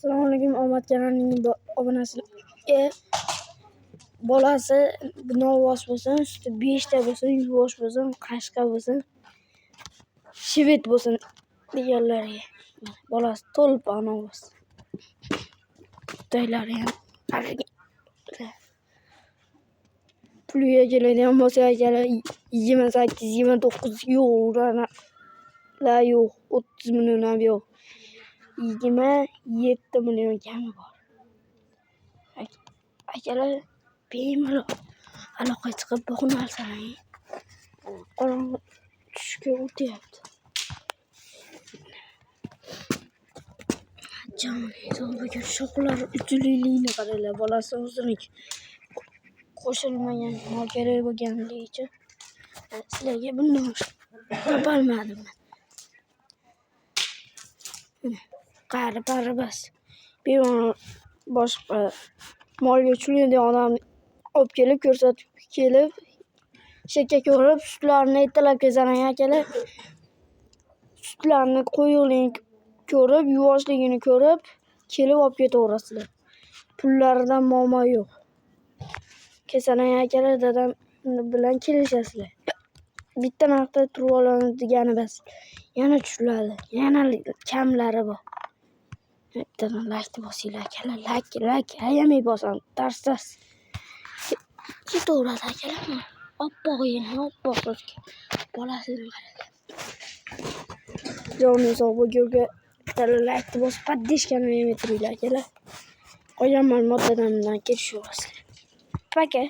Assalomu alaykum, Omad kanalining obunachilariga. Bolasi novvos bo'lsin, suti 5 ta bo'lsin, yuvosh bo'lsin, qashqa bo'lsin, shved bo'lsin deganlarga. Bolasi to'lpa novvos. Toylari ham puliga keladigan bo'lsa akalar, 28, 29 yo'q, ularlar yo'q, 30 million ham yo'q. 27 million kami bor. Akalar, bemalol aloqa chiqib boqinalsang. Qorong'i tushga o'tyapti. Joni sog' bo'lgan, shoxlari uzunligini qaranglar, bolasi o'ziniki qo'shilmagan mol kerak bo'lganligi uchun sizlarga bundan topolmadim. Mana qari pari bas. Bemalol boshqa molga tushunadigan odamni olib kelib ko'rsatib kelib, shakka ko'rib, sutlarini ertalab kelsalar akalar, sutlarini qo'yuqligini ko'rib, yuvoshligini ko'rib, kelib olib ketaverasizlar. Pullaridan muammo yo'q. Kelsalar akalar, dadam bilan kelishasizlar. Bitta narxda turib olamiz degani bas. Yana tushiladi, yana kamlari bor. Bittadan laykni bosinglar akalar, layk, layk, ayamay bosamiz. Tars tars. Ketaveradi akalar. Oppoq yana, oppoq sochga. Bolasini qaranglar. Joni sog' bo'lgunga bittadan laykni bosib, поддержка ni ayamay turinglar akalar. Qolgan ma'lumot dadamdan kelishaverasizlar. Пока.